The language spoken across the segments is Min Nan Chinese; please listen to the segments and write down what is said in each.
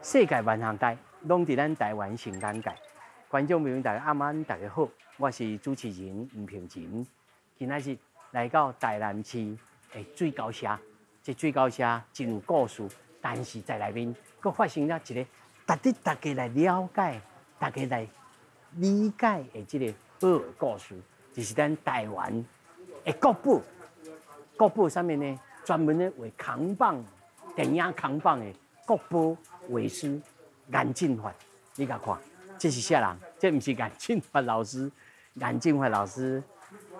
世界萬項代，攏佇咱台灣新眼界。觀眾朋友大家暗安，大家好，我是主持人吳平仁。今仔日來到台南市的水溝社，這水溝社真有故事，但是在內面閣發生了一個值得大家來了解、大家來理解的這個好的故事，就是咱台灣的國寶。國寶啥物呢？專門咧畫扛棒、電影扛棒的國寶畫師顏進發，你共看，這是啥人？這毋是顏進發老師，顏進發老師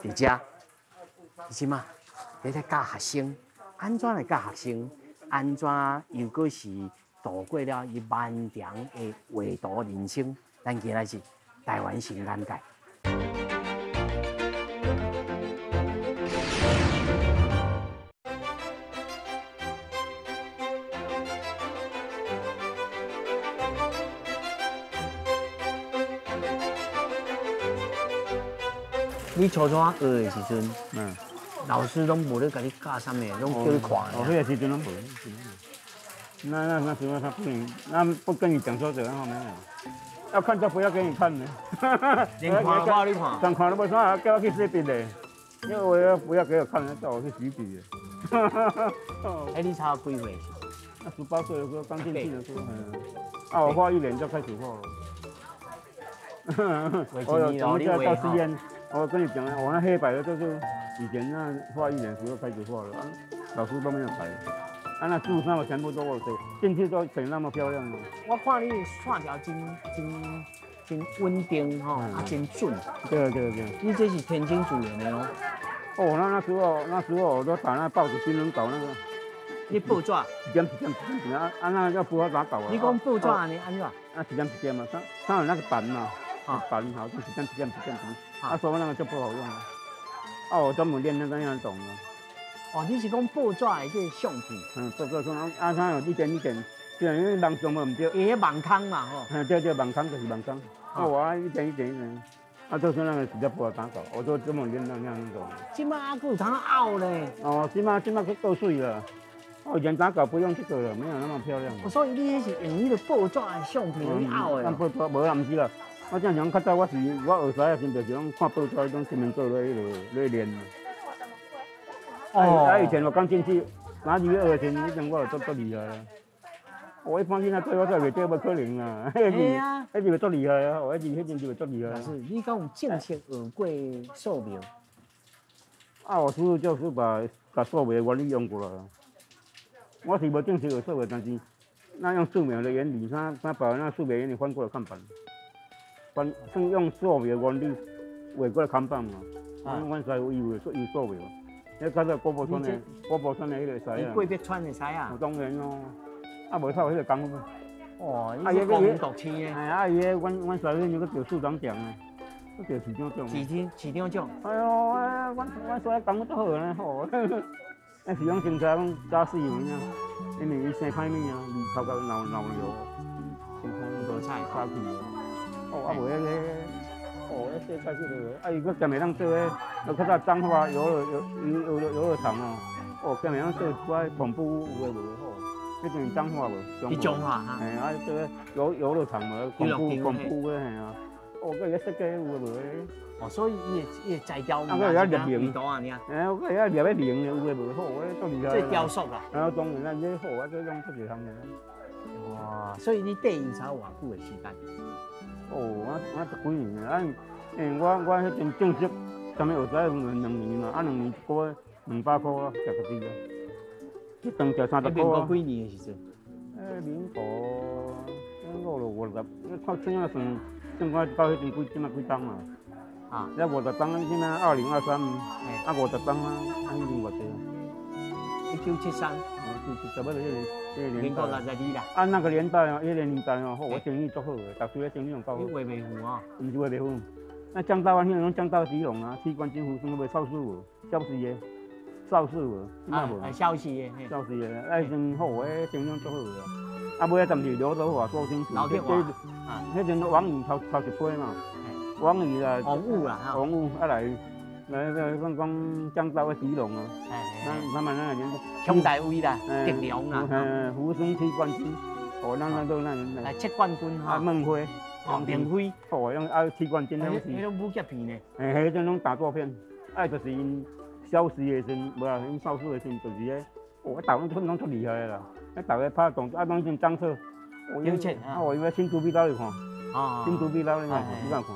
佇遮，是嘛？佇咧教學生，按怎來教學生？按怎又閣是度過了伊漫長的畫圖人生？咱今仔日台灣新眼界。你初初學的時陣，老師攏無咧共你教啥物，攏叫你看。哦，彼個時陣攏無。那時候他不，那不跟你講說怎樣沒有。要看就不要給你看了。連看都無你看。想看都無啥，叫我去洗筆咧。因為我要不要給我看，叫我去洗筆。欸，你差幾歲？ 18歲的時候剛進去的時候，啊，我畫一年就開始畫了。我有，我到實驗。我跟你講，我那黑白的就是以前那畫一年時候開始畫了，老師都沒有改。啊，那樹上全部都我寫，進去都寫那麼漂亮。我看你線條真真真穩定吼，啊真準。對對對。你這是天生自然的哦。哦，那時候我都打那報紙新聞稿那個。你報紙？一點一點一點啊啊，那要不要咋搞啊？你講報紙按呢按怎？啊，一點一點嘛，它有那個板嘛，啊板好，就一點一點一點一點。啊，所以那個就不好用了。啊，我專門練那個樣懂了。哦，你是講報紙的這個相片？嗯，報紙相啊，它有一點一點，對，因為網上嘛毋對。伊彼網空嘛吼。嗯，對對，網空就是網空。啊，我一點一點一點，啊，就是那個比較不好打稿，我就這麼練那樣種。這馬還閣有通拗咧？哦，這馬閣夠水了。哦，以前打稿不用這個了，沒有那麼漂亮。所以你彼是用彼個報紙的相片去拗的？報紙無啦，毋是啦。我正常較早我是我學師的時陣，就是講看報紙，攏專門做咧彼落咧練。哦。啊，以前我剛進去，哪裡學的時陣，彼陣我就足足厲害啊！我一般囡仔對我做袂對，無可能啊！彼字彼字足厲害啊！我彼字彼陣就足厲害。老師，你敢有正式學過素描？啊，我主要就是把素描原理用過來。我是無正式學素描，但是那用素描的原理，他把那素描原理翻過來看板。翻算用素描原理畫過來看板嘛。阮師傅伊有做伊素描，迄較早郭寶川的，郭寶川的彼個師啊。過筆川的師啊。當然咯，啊無才有彼個功夫。哦，伊是高雄獨青的。嘿，啊伊个阮師傅迄陣閣得市長獎呢，閣得市長獎。市長獎。哎喲，阮師傅功夫足好呢吼。那是用警察講早死有影，因為伊生歹物啊，面頭殼鬧鬧尿，生歹無彩早去。哦，啊無彼个，哦，彼世界這個，啊伊閣兼會當做彼，較早彰化遊樂遊遊遊遊樂場哦，哦兼會當做一寡恐怖有的無的吼，彼陣彰化無？佇彰化哈。嘿，啊做彼遊遊樂場無？恐怖的嘿啊，哦，閣會設計有的無的。哦，所以伊的材料，啊，閣會曉捏形，圖啊，爾。嘿，閣會曉捏彼形的有的無的，好，足厲害。這雕塑啊。啊，當然啦，這好啊，這攏足濟項的。哇，所以你綴伊才有偌久的時間？哦，我十幾年啊，因為我彼陣正式，啥物學師2年嘛，啊2年一個月200塊啊，食家己啊，一頓食30塊。民國幾年的時陣？欸，民國五六五十，你看怎樣算？算看到彼陣幾，這馬幾冬啊？啊，這50冬，這馬2023，啊50冬啊，啊彼陣偌濟啊？1973。差不多彼個年代。民國62啦。啊，那個年代哦，彼個年代哦，我生意足好的，逐處咧生意攏夠好。你畫袂赴哦？毋是畫袂赴，那江大灣彼種江大吉隆啊，七關金湖算賣超市無？消失的，消失無？啊，消失的，消失的，啊，彼陣好，彼生意足好的。啊，尾仔暫時劉德華、周星馳，劉德華，啊，彼陣王羽頭一批嘛，王羽啦，王五啦，王五啊來。來，講講江大的狄龍啊，他們那個年代，佟大為啦，狄龍啦，胡生七冠軍，哦，咱都咱來七冠軍啊，哈，孟輝，哦，明輝，哦，用啊七冠軍攏彼是，種武俠片呢，嘿，彼種攏動作片，啊，就是𪜶消失的時陣，無啊，𪜶消失的時陣就是彼，哦，逐個攏足厲害的啦，啊，逐個拍動作啊，攏真張徹。張徹啊啊，我伊個新獨臂刀你看，啊新獨臂刀你敢看？你敢看？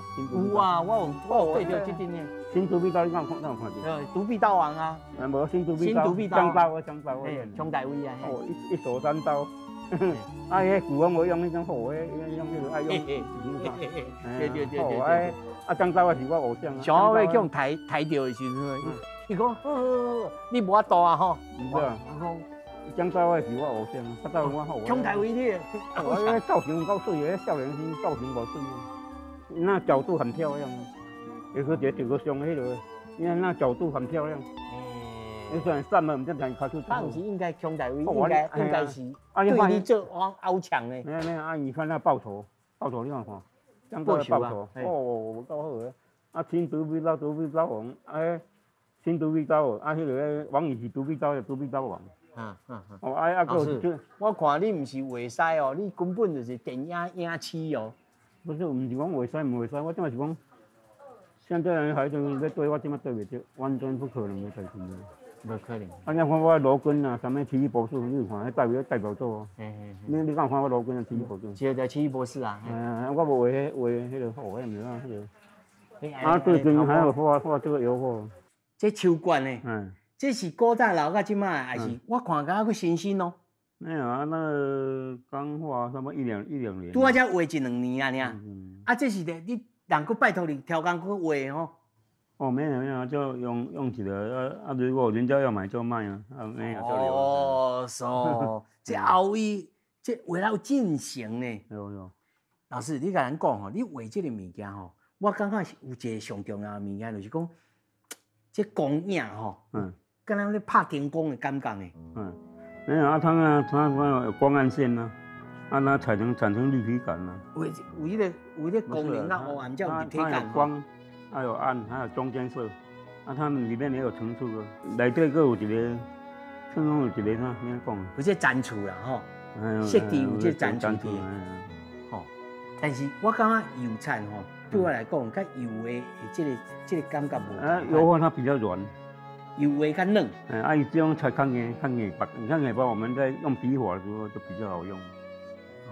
有啊，我有對著這陣呢。新獨臂刀你敢看？敢有看著？獨臂刀王啊。啊，無新獨臂刀。新獨臂刀。張刀啊，張刀啊。張大衛啊。哦，一手三刀。啊，彼古王我用彼種好，彼用彼個愛用。對對對對。哦，啊，張刀啊是我偶像啊。上尾去予抬抬著的時陣，伊講，你無法度啊吼。毋是啊。張刀啊是我偶像，他到我好。張大衛你。我彼造型夠水的，少年時造型夠水，那角度很漂亮。有時候一個上彼個，因為那角度很漂亮。你雖然散了，毋知但跤手。他毋是應該姜大衛，應該是對你做偶像的。沒有沒有，啊，你看那報仇，報仇你看看，張刀的報仇，哦，夠好的。啊，新獨臂刀，獨臂刀王，哎，新獨臂刀，啊，彼個王羽是獨臂刀的獨臂刀王。哦，啊啊，老師，我看你毋是畫師哦，你根本就是電影影痴哦。不是，毋是講畫師毋畫師，我這馬是講，現在人孩子欲對我這馬對袂著，完全不可能的代誌。無可能。啊，你看我羅根啊，啥物奇異博士，你有看？彼代表作哦。你敢有看我羅根啊？奇異博士。是啊，奇異博士啊。嗯，我無畫彼畫彼個，我毋知影彼個。啊，最近還有畫畫這個油畫。這樹冠呢？嗯。這是古早留到這擺，還是我看敢閣新鮮哦？沒有啊，那個剛畫差不多一兩年。拄仔才畫一兩年啊，爾。啊，這是咧，你人閣拜託你挑工閣畫吼。哦，沒有沒有，就用一個啊啊！如果人家要買就賣啊，啊沒有就留。哦，so，這後尾這畫了有進程呢。有有。老師，你共咱講吼，你畫這個物件吼，我感覺是有一個上重要的物件，就是講這光影吼，敢若咧拍燈光的感覺呢。嗯，沒有啊，它有光暗線啊，啊，那才能產生立體感啊。有彼個光明佮黑暗才有立體感。有光，還有暗，還有中間色，啊，它們裡面也有層次的。內底閣有一個，算講有一個啥？按怎講？有這層次啦，吼，設計有這層次佇。吼，但是我感覺油漆吼，對我來講，佮油畫的這個感覺無。啊，油畫它比較軟。油畫較軟。嗯，啊，伊這種才較硬，較硬白，較硬白，我們在用筆法的時候就比較好用。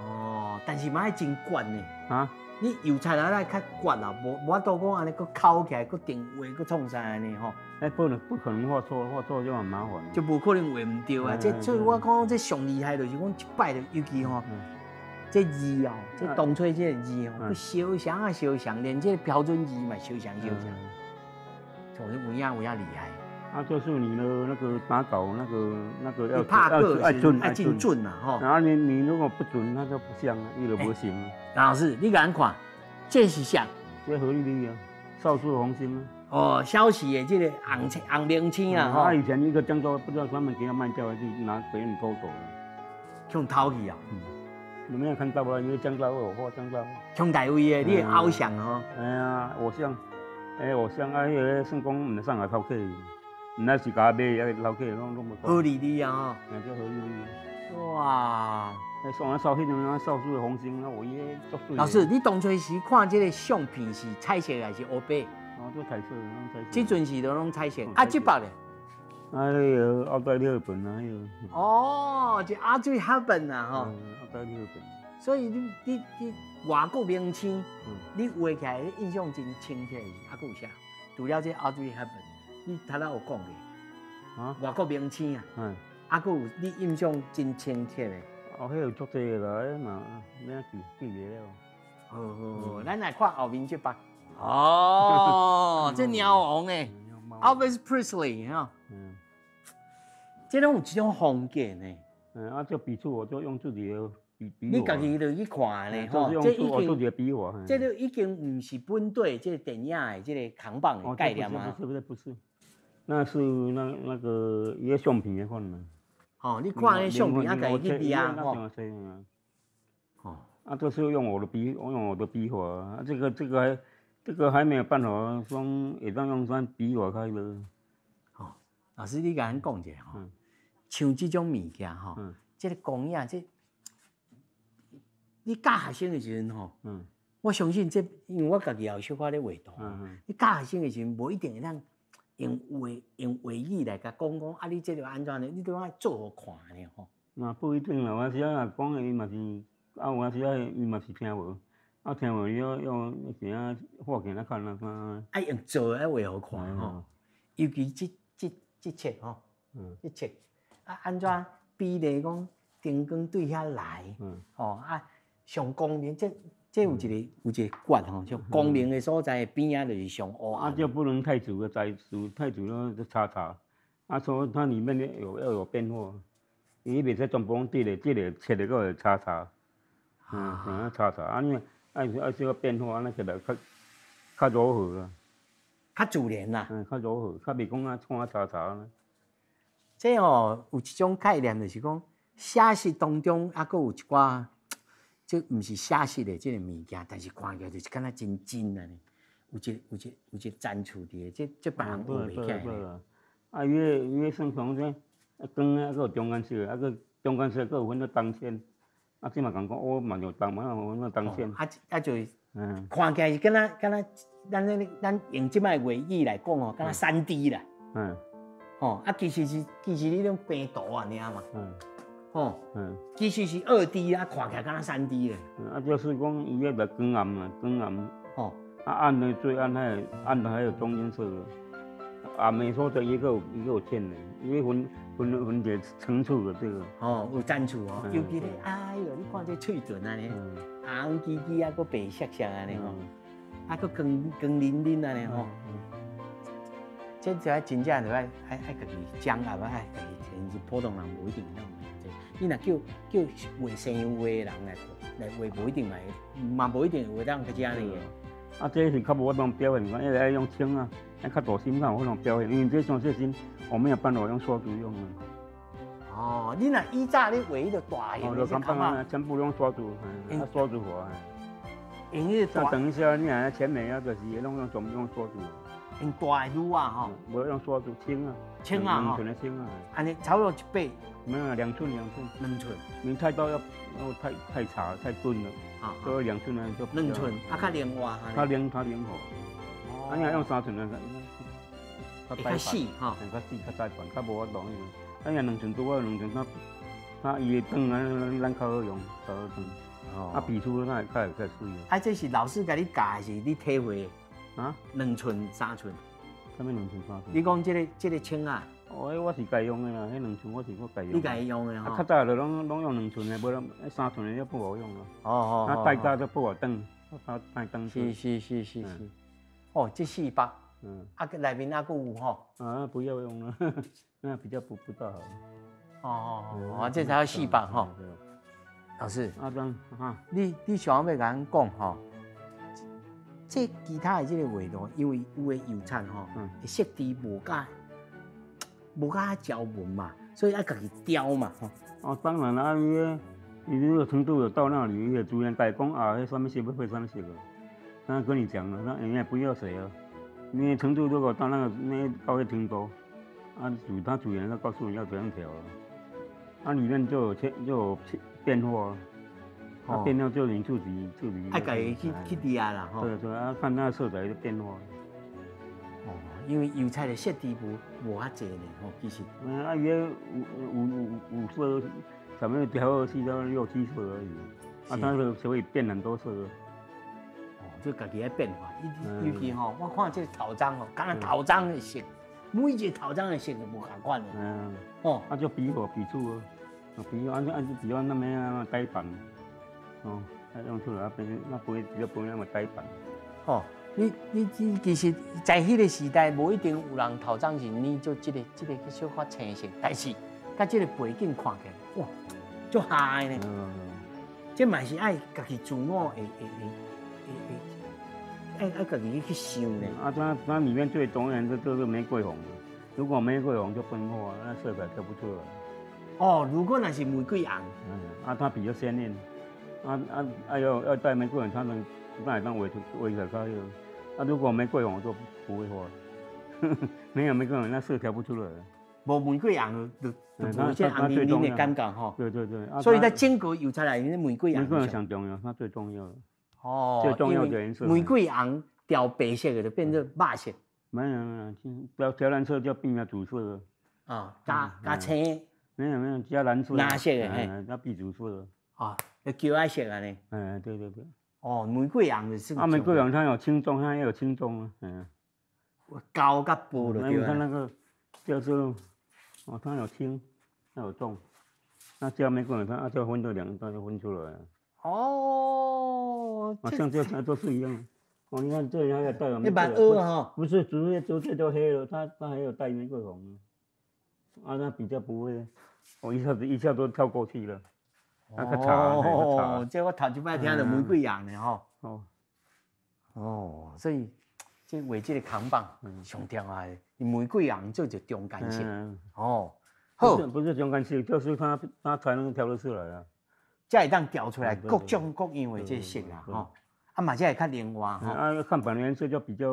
哦，但是嘛愛真懸呢。啊？你油漆啊，愛較懸啊，無法度講按呢，閣摳起來，閣定畫，閣創啥按呢吼？哎，不能不可能畫錯，畫錯就很麻煩。就無可能畫毋著啊！這所以我講這上厲害就是講一擺就，尤其吼，這字哦，這當初這個字哦，閣相像啊相像，連這個標準字嘛相像相像，像有影有影厲害。啊，就是你的那個打稿，那個要要準，愛真準啊！吼。然後你如果不準，那就不像，伊就無像。老師，你共咱看，這是啥？這何立立啊，少數紅星啊。哦，消息的這個紅紅明星啊！吼。他以前一個漳州，不知道他們給他賣掉還是拿別人偷走了。予偷去啊？嗯。你沒有看到啊？因為漳州有畫漳州。姜大衛的，你的偶像吼。哎呀，偶像，哎，偶像啊，彼個算講毋是上海偷客。那是共買，抑是偷客，攏無。好利利啊！吼，那叫何立立。哇！那送啊少彼陣啊少數的紅星啊，我伊個足媠。老師，你當初時看這個相片是彩色還是黑白？哦，都彩色，攏彩色。這陣時都攏彩色。啊，這擺咧？啊，彼個奧黛麗赫本啊，彼個。哦，就阿水赫本啊，吼。奧黛麗赫本。所以你外國明星，你畫起來印象真深刻的是，啊，閣有啥？除了這奧黛麗赫本。你頭拄有講過，啊，外國明星啊，啊，閣有你印象真深刻的。哦，彼有足濟的啦，彼嘛免記袂了。好好好，咱來看後面這幅。哦，這貓王的，Elvis Presley 哈。嗯。這攏有這種風格呢。嗯，啊，這筆觸我就用自己的筆筆。你家己就去看呢，吼，這已經自己的筆法。這都已經毋是本底這個電影的這個扛棒的概念啊。不是不是不是。那是那個伊個相片的款嘛。哦，你看彼相片啊，家己去比啊，吼。哦，啊，這是用我的筆，我用我的筆法啊，這個還沒有辦法說會當用咱筆法開的。哦，老師，你共咱講一下吼，像這種物件吼，這個光影，這你教學生的時陣吼，我相信這，因為我家己也有小可咧畫圖。你教學生的時陣，無一定會當用話用話語來共講講，啊，你這個按怎呢？你都愛做予看呢吼。嘛不一定啦，有時仔講的伊嘛是，啊有時仔伊嘛是聽無，啊聽無伊要用是啊畫起來看啊看。愛用做愛畫予看吼，尤其這冊吼，這冊啊按怎比例講燈光對遐來，吼啊上光明，這有一個訣吼，就光明的所在邊仔就是上黑暗。啊，就不能太煮，太煮太煮了就差差。啊，所以它裡面有要有變化，伊袂使全部攏直的，直的切的閣會差差。差差，啊你愛小可變化，按呢起來較較柔和啦。較自然啦。嗯，較柔和，較袂講啊創啊差差呢。這吼有一種概念，就是講寫實當中猶閣有一寡，這毋是寫實的這個物件，但是看起來就是敢若真真按呢。有一個層次佇個，這別人學袂起來。啊，伊个算講這光啊，閣有中間色，啊，閣中間色閣有分做銅線。啊，這嘛共款，烏嘛有銅，嘛有分做銅線。啊啊，就看起來是敢若，咱用這擺話語來講吼，敢若3D 啦。吼，啊，其實你攏平圖按呢嘛。吼。其實是2D 啊，看起來敢若3D 咧。啊，就是講伊個光暗啊，光暗。啊，暗的最暗，還暗的還有中間色。暗的所在，伊閣有伊閣有淺的，伊分一個層次的這個。哦，有層次哦，尤其咧，哎喲，你看這喙唇按呢，紅吱吱啊，閣白色色按呢吼，啊，閣光光靈靈按呢吼。這就愛真正就愛家己掌握，愛家己，其實普通人無一定會當畫這。你若叫畫西洋畫的人來畫，無一定嘛，無一定會當較這呢個。啊，這是較無法度表現，因為愛用槍啊，愛較大心才有法度表現，因為這上細心，我沒有辦法用刷子用啊。哦，你若以早你畫彼個大型的，哦，全部用刷子，啊，刷子畫。用彼個大。等一下，你若前面啊，就是攏用全部用刷子。用大的擼仔吼。無用刷子，輕啊。輕啊兩寸的輕啊。按呢差不多一百。沒有2寸2寸。2寸。你太刀要太長太鈍了。啊。所以2寸呢就。兩寸，啊較靈活。較靈較靈活。哦。啊，你用3寸的，較細吼。較細較呆板，較無法度。啊，你兩寸拄好兩寸，較較伊會長啊，咱較好用，較好長。哦。啊，筆觸那會較會較媠。啊，這是老師共你教，還是你體會？啊？2寸3寸。啥物2寸3寸？你講這個銃啊？哦，彼我是家用的啦，彼兩寸我是我家用。你家用的吼？啊，較早就攏用兩寸的，無攏3寸的就不好用啊。啊，帶大就不好轉，帶轉。是是是是是。哦，這400。啊，內面還閣有吼。啊，不要用了，那比較不大好。哦哦哦，這才要四百吼。老師。阿張哈。你想欲共阮講吼？這其他的這個畫圖，因為有的油彩吼，色調無佮條紋嘛，所以愛家己雕嘛。哦，當然啦，伊那個程度有到那裡，伊個主人家講啊，彼啥物色欲配啥物色，他跟你講了，那你也不要寫啊。你程度如果到那到那程度，啊主他主人他告訴你要怎樣調，啊裡面就有變化。啊，變化就你自己。愛家己去掠啦，吼。對對啊，看那色彩的變化。哦，因為油彩的色調無遐濟呢，吼，其實。啊，伊个五色，啥物調四到六七色而已。啊，它個所以變很多色。哦，這家己愛變化，尤其吼，我看這個頭鬃吼，敢若頭鬃的色，每一個頭鬃的色都無仝款的。哦，啊，就筆法筆觸啊，筆按按比較那麼啊呆板。哦，啊用出來啊變，那不會比較不會那麼呆板。哦，你其實在彼個時代，無一定有人頭鬃是染做這個小可青色，但是佮這個背景看起來，哇，足嗨呢。這嘛是愛家己自我會愛家己去想呢。啊，它裡面最重要的就是玫瑰紅，如果玫瑰紅就不能畫，那色彩就不出來。哦，如果若是玫瑰紅，啊，它比較鮮豔。啊！要帶玫瑰紅，它能那會當畫出畫起來較好。啊，如果玫瑰紅，我就不會畫。沒有玫瑰紅，那色調不出來。無玫瑰紅就就無這紅淋淋的感覺吼。對對對。所以在整個油漆內面，玫瑰紅。玫瑰紅上重要，它最重要。哦。最重要的顏色。玫瑰紅調白色的就變做肉色。沒有沒有，調調藍色就變成主色。啊，加青。沒有沒有，加藍色。藍色的嘿。那變主色。啊，就叫愛色按呢。嗯，對對對。哦，玫瑰紅就是。啊，玫瑰紅它有輕重，它也有輕重啊，嗯。厚佮薄就對了。你看那個，就是，哦，它有輕，它有重，那加玫瑰紅，它就分這兩段就分出來了。哦。啊，像這都是一樣。哦，你看這裡還有帶玫瑰。一般黑哈。不是，竹葉都黑了，它還有帶玫瑰紅。啊，那比較不會，我一下子一下都跳過去了。哦，這我頭一擺聽著玫瑰紅的吼。哦。哦，所以這畫這個扛棒上重要的，玫瑰紅做一個中間色。哦，好。不是中間色，就是它才能調得出來啊。才會當調出來各種各樣的這色啊，吼。啊嘛，才會較靈活吼。啊，看板顏色就比較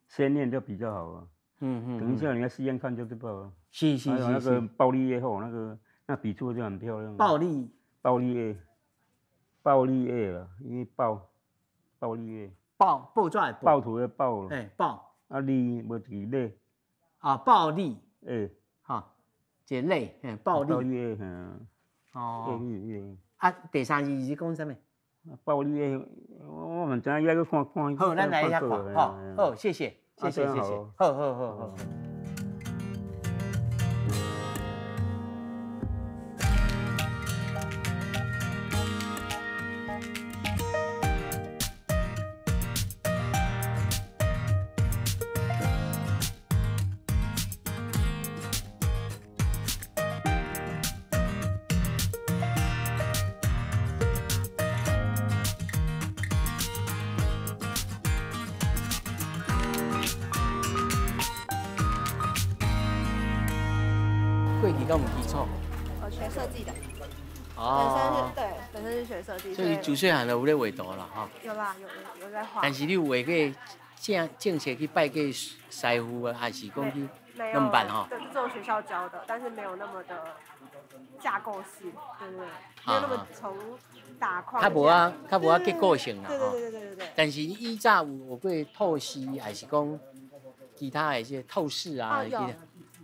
鮮豔，就比較好啊。嗯嗯。等一下你要試驗看就知道了。是是是。那個暴力葉後，那筆觸就很漂亮。暴力。暴力葉，暴力葉啦，因為暴力葉。暴報紙的暴徒的暴。嘿，暴。啊，力無是力。啊，暴力。欸。哈，一個力，嘿，暴力。暴力葉，嗯。哦。啊，第三字是講啥物？暴力葉，我毋知影，猶閣看看。好，咱來遐看，好，好，謝謝，謝謝，謝謝，好好好好。過去敢有基礎？我學設計的，哦，本身是學設計，所以自細漢就有咧畫圖啦，吼。有啦，有在畫。但是你有畫過正式去拜過師傅啊，還是講去？沒有，攏毋捌吼。對，這種學校教的，但是沒有那麼的架構式，對對對，沒有那麼從打框。較無啊，較無啊結構性啦，對對對對對對。但是以早有學過透視，還是講其他的這些透視啊？有。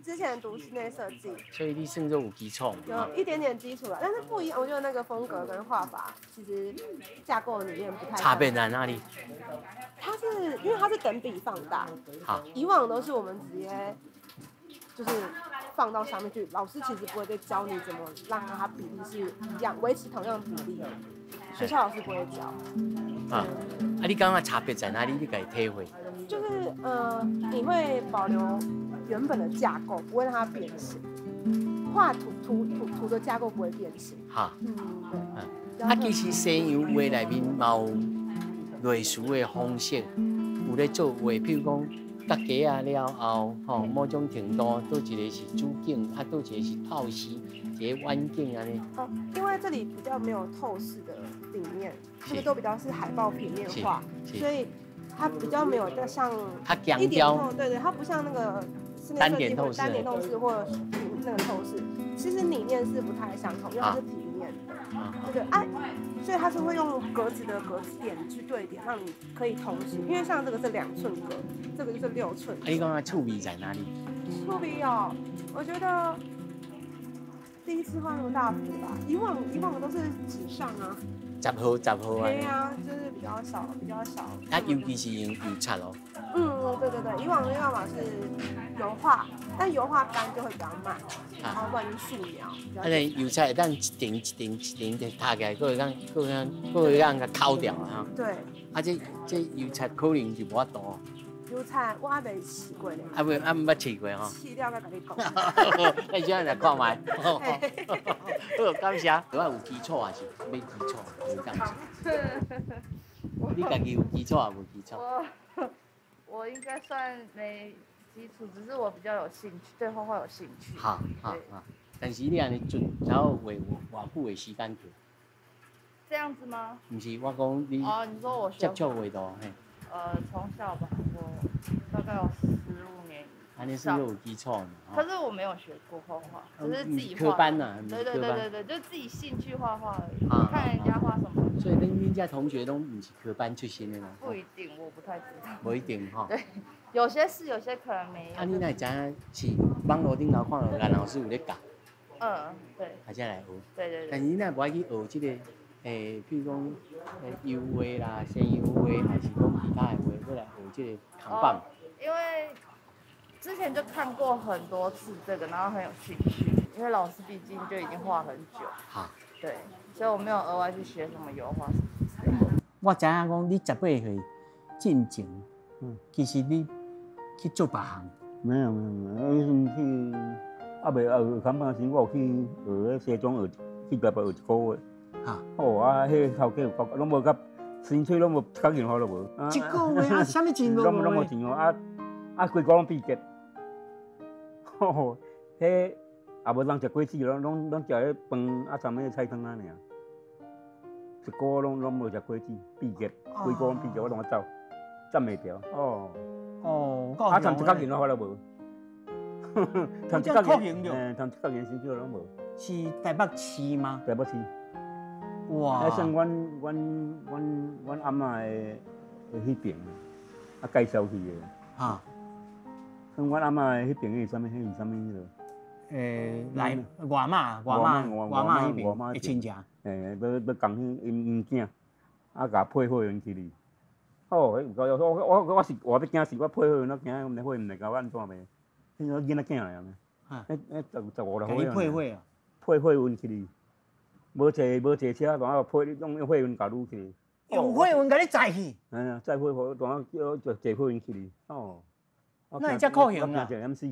之前讀室內設計，所以你算做有基礎，有一點點基礎啦，但是不一樣。我覺得那個風格跟畫法其實架構裡面不太。差別在哪裡？它是因為它是等比放大，好，以往都是我們直接就是放到上面去，老師其實不會再教你怎麼讓它比例是一樣，維持同樣比例。學校老師不會教。啊，啊，你感覺差別在哪裡？你家己體會？就是你會保留原本的架構，不會讓它變形。畫圖的架構不會變形。哈，嗯，對。啊，其實西洋畫內面嘛有類似的方式，有咧做畫，譬如講搭架啊了後，吼，某種程度，倒一個是主景，啊，倒一個是透視，一個遠景按呢。哦，因為這裡比較沒有透視的理念，這個都比較是海報平面畫，所以它比較沒有像一點透，對對，它不像那個。單點透視，單點透視或那個透視，其實理念是不太相同，因為它是平面的，對對啊，所以它是會用格子的格子點去對點，讓你可以同時，因為像這個是2寸格，這個就是6寸。你講趣味在哪裡？趣味哦，我覺得第一次畫那麼大幅吧，以往都是紙上啊。十號十號啊。對啊，就是比較少，比較少。啊，尤其是用油漆哦。嗯，對對對，以往要麼是油畫，但油畫乾就會比較慢，然後不然就素描。啊，那油漆會當一層一層一層的塌起來，閣會當閣會當閣會當共摳掉啊。對。啊，這油漆可能就無法度。油漆我還未試過呢。啊未，啊毋捌試過吼。試了再共你講。那這樣來看覓。好，感謝。我有基礎還是沒基礎？無共。你家己有基礎還無基礎？我應該算沒基礎，只是我比較有興趣，對畫畫有興趣。好，好，好。但是你按呢準，然後畫偌久的時間去？這樣子嗎？毋是，我講你。哦，你說我接觸畫圖嘿。從小吧，我大概有15年以按呢算有基础嘛。可是我没有学过画画，只是自己科画。班呐，对对科班对对对，就自己兴趣画画而已，看人家画什么。所以恁遮同学拢毋是科班出身的嘛？不一定，我不太知道。无一定吼。对，有些是，有些可能没有。啊，你哪会知影是网路顶头看到蓝老师有咧教，嗯，对。啊才来学。对对对。但是你若无爱去学这个，譬如讲，油画啦、西洋画，还是讲其他的画，欲来学这个扛棒。因为之前就看过很多次这个，然后很有兴趣，因为老师毕竟就已经画很久。对，所以我没有额外去学什么油画什么之类的。我知影讲你18岁进前，其实你去做别项。没有没有没有，迄阵去犹未学扛棒时，我有去学彼西装学，去台北学一个月。哦啊，彼个头家有够，拢无佮薪水拢无，较银行都无。一个月啊，啥物钱无？拢无钱哦，啊啊，规个拢变结。吼，彼也无人食果子，拢食彼饭啊，掺彼菜汤仔尔。一个月拢无食果子，变结，规个拢变结，我拢爱走，站袂牢。哦。哦，啊，掺一角银仔都无。掺一角银，掺一角银薪水拢无。是台北市吗？台北市。哇！彼算阮阿嬷的彼边，啊介绍去的。算阮阿嬷的彼边是啥物？彼是啥物彼落？来外妈、外妈、外妈彼边的亲戚。欲共彼𪜶𪜶囝，啊，共配货运去哩。哦，彼有够我是活欲惊死，我配货员我惊，毋知货运会共我按怎袂？彼个囡仔囝来啊？彼十五六岁。共你配货啊？配货运去哩。无坐车，然后配用货运共撸去。用货运共你载去？哎呀，载货货，然后叫坐货运去哩。哦。那会遮酷型啊？我惊一点死。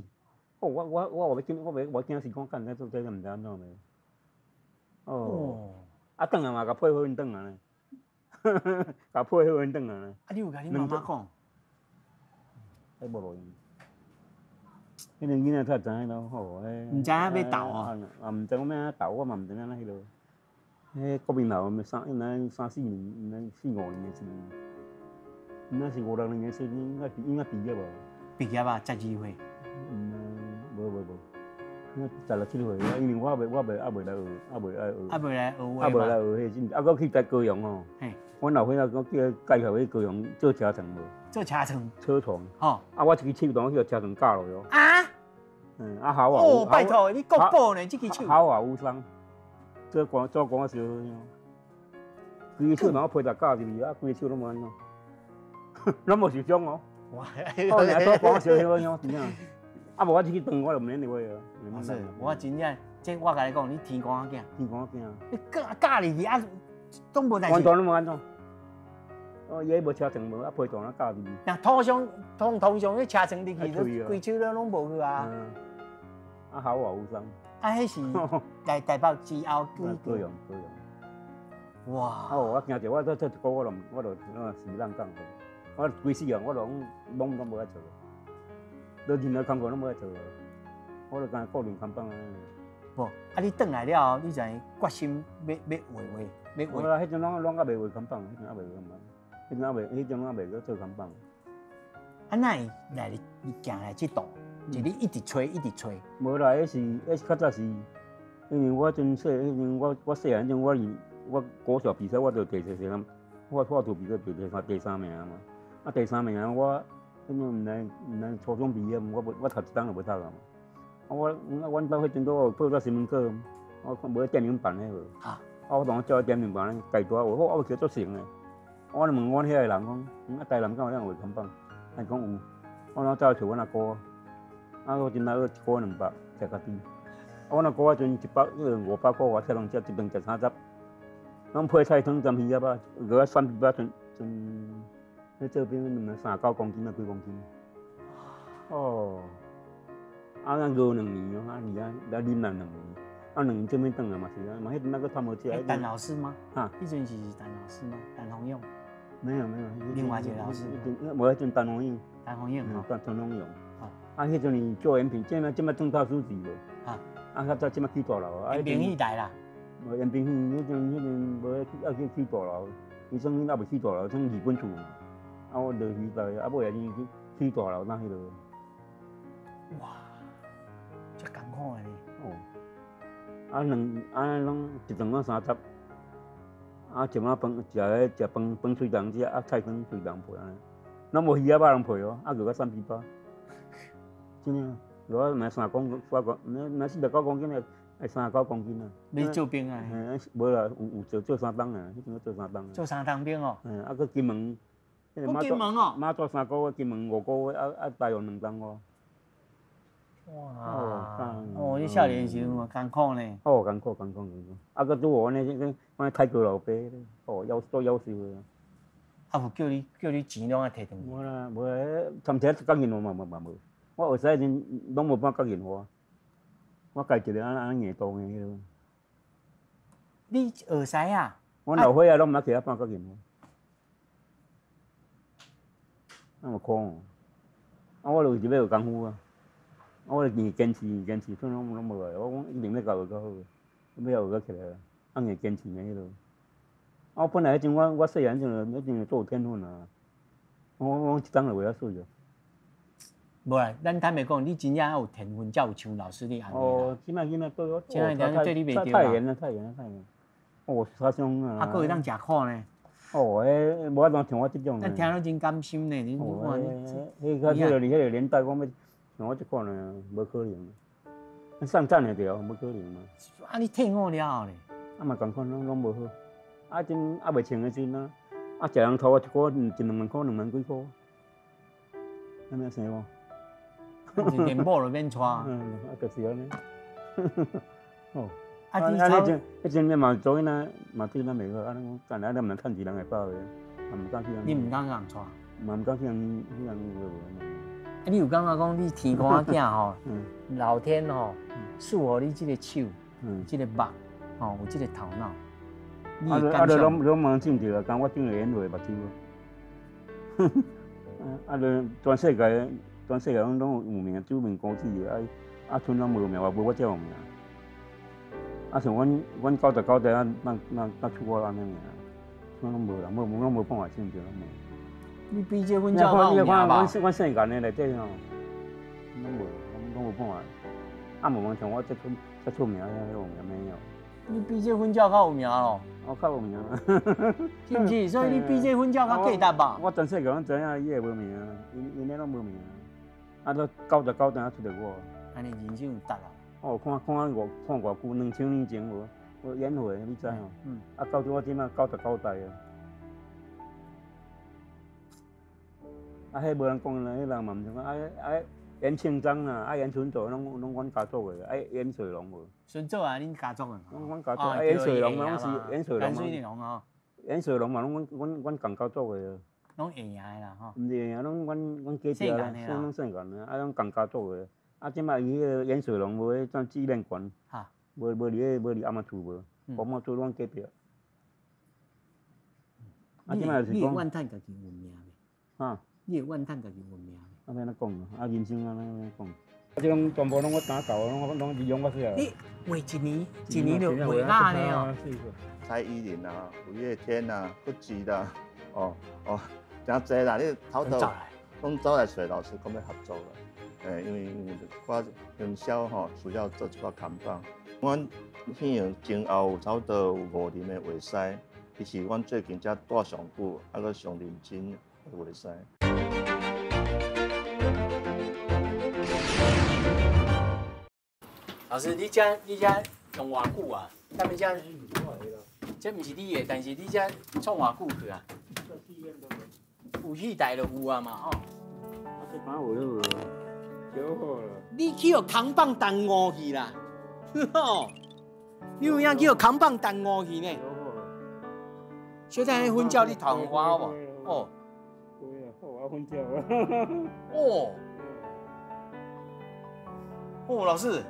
哦，我欲惊，我惊死，讲干，做这毋知按怎袂。哦。啊，转来嘛，共配货运转来呢。共配货运转来呢。啊，你有共你妈妈讲？彼无路用。彼个囡仔才知影咯，吼，彼。毋知影欲斗哦。啊，毋知讲欲按怎斗，我嘛毋知影按怎彼落。彼国民老三，应该三四年，应该四五年的时，应该是五六年的时，应该毕业无？毕业啊，12岁。嗯，无无无，应该16、17岁，因为我犹未来学，犹未爱学。犹未来学画犹未来学彼阵，啊，阁去台高雄吼。阮老伙仔阁叫介绍去高雄做车床无？做车床。车床。吼。啊，我一支手当去予车床轧落去。啊？嗯，啊好啊。哦，拜托，你国宝呢？这支手。好啊，有伤。做光烧，规个手若批逐咬入去，啊，规个手拢无按怎，拢无受伤哦。哇！哦，尔做光烧晓，真正。啊，无我这支断，我就毋免入去啊。是，我真正，这我共你讲，你天公仔囝。天公仔囝。你咬咬入去啊，拢无代志。完全拢无按怎。哦，伊彼无车床无，啊，批断啊咬入去。若通常通常，彼车床入去，规手拢无去啊。啊，好啊，有伤。啊，彼是来台北之后，高雄，高雄。哇！哦，我惊著，我做一个月，我就那是浪讲，我规世人我拢无爱做，都任何工课拢无爱做，我就干顾练扛棒啊。无，啊，你转来了后，你才决心欲画画，欲画。无啦，彼阵拢犹未画扛棒，彼阵犹未画扛棒，彼阵犹未阁做扛棒。啊，哪会来你行来这道？就你一直揣，一直揣。无啦，彼是较早是，因为我阵细，彼阵我细汉阵，我是我国小比赛，我就第三，我画图比赛第三名嘛。啊，第三名我，彼阵毋知初中毕业，我无我读一冬就无读啊嘛。啊，阮兜彼阵都有报到新闻稿，我看无电影办彼无。啊，我当照电影办咧，家大画，我画起足成的。我就问阮遐个人讲，啊，台南敢有人画扛棒？伊讲有，我哪走去找阮阿姑。啊！我阵来学一箍200，食家己。啊，阮阿姑彼阵100，500箍，我才通食一顿食30。拢配菜汤掺鱼仔肉，蚵仔蒜皮肉阵阵，彼做兵两39公斤啊，几公斤？哦，啊，咱熬两年哦，啊，而家来忍了两年，啊，两年做欲转来嘛是啊，嘛彼阵那阁较无食。陈老师吗？哈，彼阵是陈老师吗？陈宏勇。没有没有，另外一个老师。无彼阵陈宏勇。陈宏勇陈陈宏勇。啊，彼阵是做延平，这摆转大师字无？啊，较早这摆起大楼啊。延平戏台啦。无延平戏，彼阵无要去起大楼，伊算犹未起大楼，算二本厝。啊，我落去台，啊，尾仔去起大楼，那彼落。哇，遮艰苦的呢。哦，啊两啊拢一顿拢30，啊一碗饭食个食饭饭随人食，啊菜汤随人配按呢，拢无鱼仔肉通配哦，啊肉甲3比8，真的，肉啊若三公三公，若若49公斤的，爱39公斤啊。欲做兵啊？嘿，无啦，有做做三冬啊，彼阵做三冬。做三冬兵哦。嗯，啊，阁金门，金门哦。妈祖3个月，金门5个月，啊啊，大约2冬外。哇！哦，你少年时阵嘛艰苦呢。哦，艰苦艰苦艰苦。啊，阁拄好阮个阮泰国老爸，哦，夭做夭寿的。啊，有叫你钱拢爱提转去？无啦，无啦，参车夹银嘛嘛嘛无。我学师阵拢无半夹银花，我家一个按按硬当的彼落。你学师啊？阮老岁仔拢毋捌摕啊半角银花，那有可能？啊，我就是欲学功夫啊！啊，我就硬坚持，硬坚持，算拢拢无来。我讲一定欲共学较好，欲学较起来，啊硬坚持的彼落。啊，我本来彼阵我细汉阵就彼阵就足有天分啊！我讲一冬就袂晓输着。无啦，咱坦白讲，你真正有天分，才有像老师你按呢。哦，这摆囡仔对我，这摆囡仔对你袂著太严了，太严了，太严。哦，杀伤啊！啊，阁会当食苦呢。哦，彼无法度像我这种。咱听了真甘心呢，你看。彼较迄个伫彼个年代，讲欲像我这款的，无可能。上战的对，无可能嘛。啊，你退伍了后咧？啊嘛仝款，拢无好。啊，阵犹未穿的时阵啊，啊，食人头啊，一个月一两万箍，两万几箍。啥物生活？连某都免娶。嗯，啊，就是按呢。哦。啊，你彼阵彼阵你嘛做囡仔嘛对咱袂好，啊，咱讲干咱毋通趁钱人会饱的，嘛毋敢去。你毋敢共娶？嘛毋敢去人去人落无。啊，你有感觉讲你天公仔囝吼，老天吼赐予你这个手，这个目，吼有这个头脑。啊，啊，就拢拢茫种著啊，共我长个眼泪目睭。啊，就全世界，全世界拢拢有名，著名高子的，啊啊，賰拢无名，也无我遮有名。啊，像阮99代啊，那出国按呢尔，賰拢无啦，无拢无办法唱著，拢无。你比这阮较有名吧？阮姓颜的内底吼，拢无，拢无办法。啊，无像我这出名，遐有名没有？你比这粉鸟较有名咯？我较有名，是毋是？所以你比这粉鸟较价值吧？我全世界拢知影，伊会无名，𪜶咧拢无名。啊，都99代才出著我。按呢人生有值啊！哦，看看我看偌久，2000年前无，我演会你知吼？嗯。啊，到我这摆99代啊。啊，彼无人讲啦，彼人嘛毋是讲啊啊，严庆章啦，啊严春祖拢拢阮家族的，啊严水龙无。孙祖啊，恁家族的。拢阮家族，啊严水龙拢是严水龙。严水龙哦。严水龙嘛，拢阮共家族的。拢下营的啦吼。毋是下营，拢阮隔壁啦，拢姓颜的，啊拢共家族的。啊，这摆伊彼个严水龙无彼种纪念馆，无伫阿妈厝无，阿妈厝拢隔壁。啊，这摆就是讲。你会怨叹家己有名袂？啊？你会怨叹家己有名袂？啊，欲按怎讲啊？啊，人生按呢讲。啊，这拢全部拢我打教的，拢拢利用我细汉。你画一年，一年就画哪呢哦？蔡依林啊，五月天啊，不止啦，哦哦，真济啦！你头头拢走来揣老师讲欲合作啦，因为我营销吼需要做一寡看板。阮戏前后有差不多有5人的画师，其实阮最近才带上久，犹阁上认真的画师。老师，你这用偌久啊？踮你这，这毋是你的，但是你这创偌久去啊？有戏台就有啊嘛吼。啊，这摆有了无？就好啦。你去予扛棒耽误去啦，吼！你有影去予扛棒耽误去呢？小等下粉鸟你头我好无？哦。对啊，我粉鸟啊。哦。哦，老师。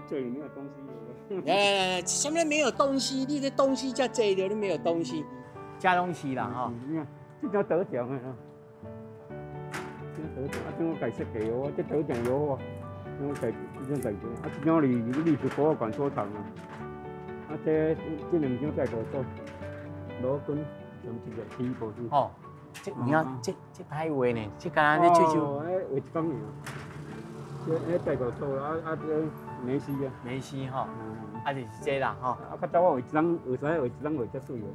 这里没有东西。来来来，什么没有东西？你这东西遮济着，你没有东西，遮拢是啦吼。你看，这张得奖的啦，这得奖，啊，这我家设计哦，这得奖油画，这我家这张家做，啊，这张是历史博物馆收藏啊。啊，这两张在多少？罗根，用这个第一部分。哦，这有影，这歹画呢，这敢若咧手手。哦，画一工尔。这那代表作啊啊，这梅西啊。梅西吼，啊就是这啦吼。啊，较早我画一张，学师画一张画遮媠的，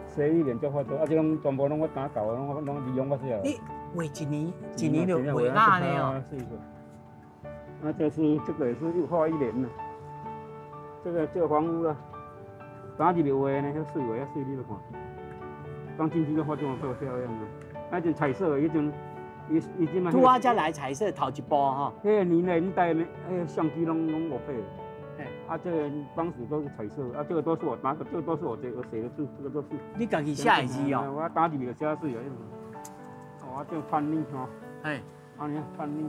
洗一年才发多，啊，这拢全部拢我打稿，拢我拢利用我写。你画一年，一年就画啊呢哦。啊，这是这个也是又画一年了，这个房屋啊，打入去画呢，遐媠画遐媠，你来看，刚进去就画这么漂亮啊！那阵彩色的，彼阵伊伊阵嘛。拄仔才来彩色头一步吼。彼个年代的，彼个相机拢五百。啊，这个当时都是彩色，啊，这个都是我打的，这个都是我这我写的字，这个都是。你家己写的字哦。我打入去就写媠啊，哦，这叛逆吼。嘿。按呢叛逆。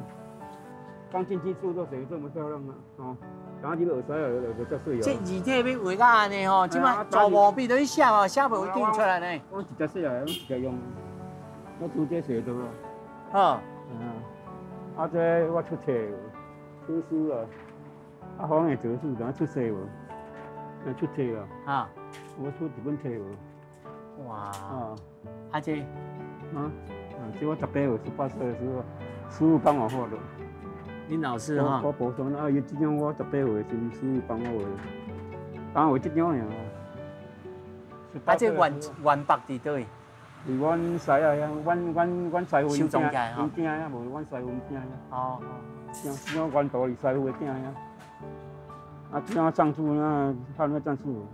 刚进去字都写得这么漂亮啊，哦，打入去学师就就遮媠啊。这字体欲画到按呢吼，这摆做毛笔都去写哦，写袂定出来呢。我直接写啊，我直接用，我直接写得啊。好。嗯。啊，这我出册，出书啊。啊，黄的折书，等下出册无？出册啦。啊。我出一本册无？哇。啊。啊这。啊。这我18岁、18岁的时候，师傅帮我画的。恁老师哈？我补充啊，伊这张我18岁的时阵，师傅帮我画，帮我画这张尔。啊，这原原北伫佗位？伫阮师啊遐，阮师傅收藏起来吼。𪜶囝遐无，阮师傅𪜶囝遐。哦。这张原图是师傅的囝遐。啊，这张赞助那看那赞助。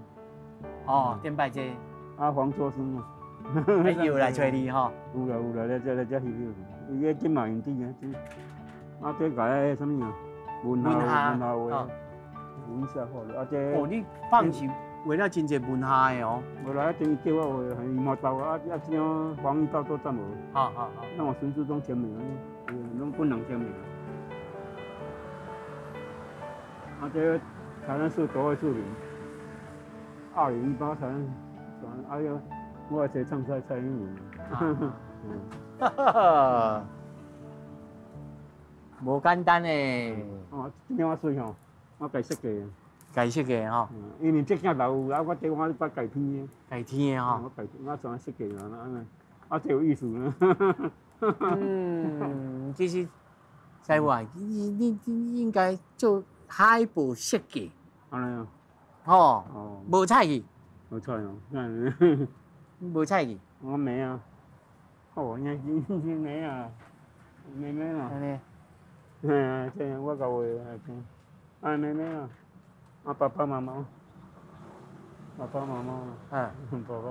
哦，顶摆这。啊，黄作生啊。又来揣你吼。有啦有啦，来遮来遮翕相。伊个金马影帝啊，这。啊，这个彼啥物啊？文学文学画，文学画的。啊，这哦，你放是画了真济文学的哦。无啦，等伊叫我画，伊嘛到啊啊，这张黄义道都赞无。好好好。那我孙志忠签名，拢本人签名。啊，这台南市多位市民，2018台南，哎呦，我来唱蔡蔡英文。哈哈哈。无简单嘞。哦，这张我媠吼，我家设计。家设计吼。因为这件楼有啊，我这我捌家添的。家添的吼。我家我怎设计啊？按呢，啊，这有意思呢。嗯，其实，师傅啊，你应该做海报设计。按呢哦。吼。哦。无菜去。无菜哦，无菜去。我没啊。哦，你你没啊？妹妹啊。按呢。嘿啊，这我共画的，啊妹妹啊，啊爸爸妈妈，爸爸妈妈，嗯，爸爸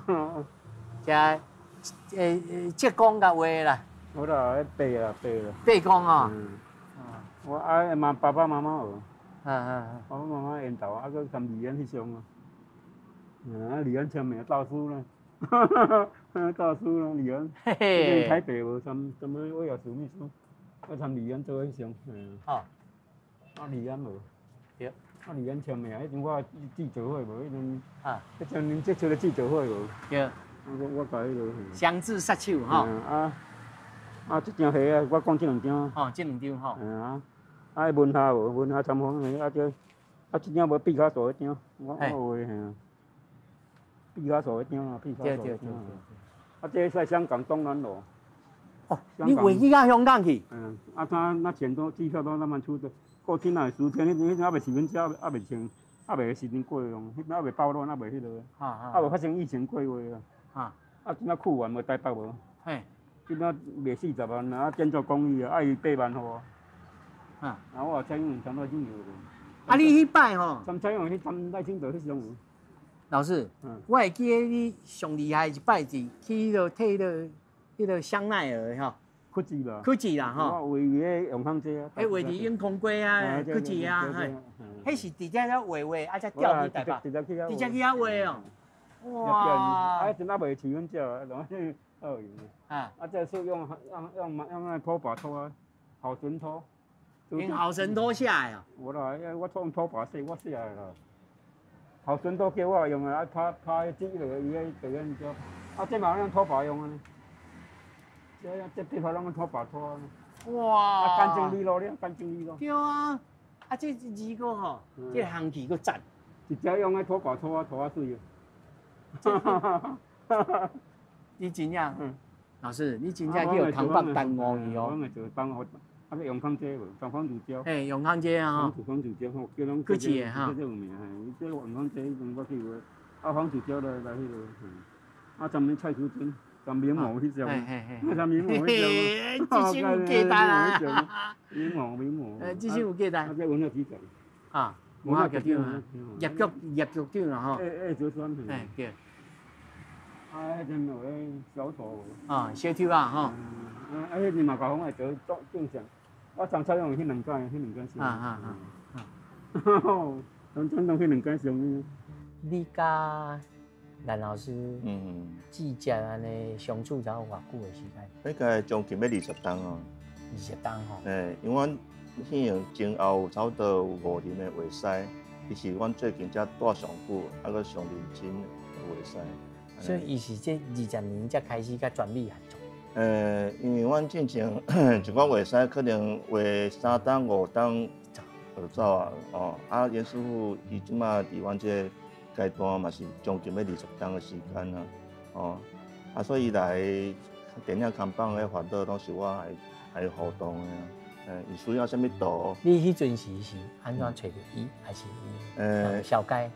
妈妈，这浙江共画啦。无啦，彼白啦，白啦。白光啊。嗯。我啊妈爸爸妈妈学。嗯。爸爸妈妈缘投，啊，阁参李安翕相啊。啊，李安签名大师呢？大师呢？李安。嘿嘿。台北无参什么威尔史密斯。我参李安做翕相，嗯。哦。啊，李安无。对。啊，李安签名，彼阵我记者会无，彼阵。啊。彼阵恁这出个记者会无？对。我共彼个。双子杀手吼。啊啊！这张画啊，我讲这两张。哦，这两张吼。嗯啊，啊，文学无文学参访的，啊这啊这张无毕卡索彼张，我画的嘿。毕卡索彼张啊，毕卡索。对对对对。啊，这在香港东南路。哦，你画去到香港去？嗯，啊，他那钱都机票都他们出的，过去那10天，彼阵犹未身份证，犹未签，犹未时阵过用，彼阵犹未暴乱，犹未彼落，犹未发生疫情过月啊。啊，这马库完无台北无？嘿。这马卖40万啊，建筑公寓啊，爱伊8万户。啊。啊，我蔡英文参赖清德无？啊，你彼摆吼？参蔡英文去参赖清德翕相无？老师，我会记得你上厉害一摆是去彼落替彼个香奈儿吼。曲子吧。曲子啦吼。我画伫个永康街啊。彼画伫永康街啊，曲子啊，嘿。彼是直接咧画画，啊才调去台北。直接去遐。直接去遐画哦。哇！啊，彼阵犹未身份证啊，拢好用。啊。啊，这是用那拖把拖啊，好神拖。用好神拖写的哦。无啦，我用拖把写，我写的啦。好神拖叫我用的，啊，拍拍纸落，伊个就按怎？啊，这嘛用拖把用的呢。这笔画拢用拖把拖啊。哇！啊，干净利落了，干净利落。对啊，啊，这字阁吼，这行气阁赞。直接用彼拖把拖啊，拖啊媠啊。你真正，老师，你真正去予东北耽误去哦。我会做耽误，啊，个永康街无？张方子蕉。嘿，永康街啊，吼。方子蕉吼，叫拢。佫一个哈。这有名嘿，这永康街彼阵我去过，啊，方子蕉来来彼个，啊，昨暝蔡淑珍，张明谋彼只，张明谋彼只，这首有价值啊！明谋明谋。这首有价值。啊，这文化局长。啊，文化局长啊，叶局叶局长啦吼。哎哎，周川。哎对。啊，彼阵有个小丑。啊，小丑啊吼。啊，彼阵嘛，搞讲会做做正常。我上次用彼两届，彼两届啊啊啊！拢总拢彼两届上。你佮兰老师，记者按呢相处才有偌久的时间？应该将近欲20冬哦。20冬吼。欸，因为阮戏园前后有差不多有五年的画师，伊是阮最近才带上久，啊，阁上认真的画师。所以伊是这20年才开始佮全美合作。因为阮进前一寡画师可能画3冬5冬就走啊，哦，啊，严师傅伊这马伫阮这个阶段嘛是将近欲20冬的时间啊，哦，啊，所以伊来电影看板的烦恼拢是我来互动的啊，伊需要啥物图？你彼阵时是按怎揣著伊，还是伊？小街？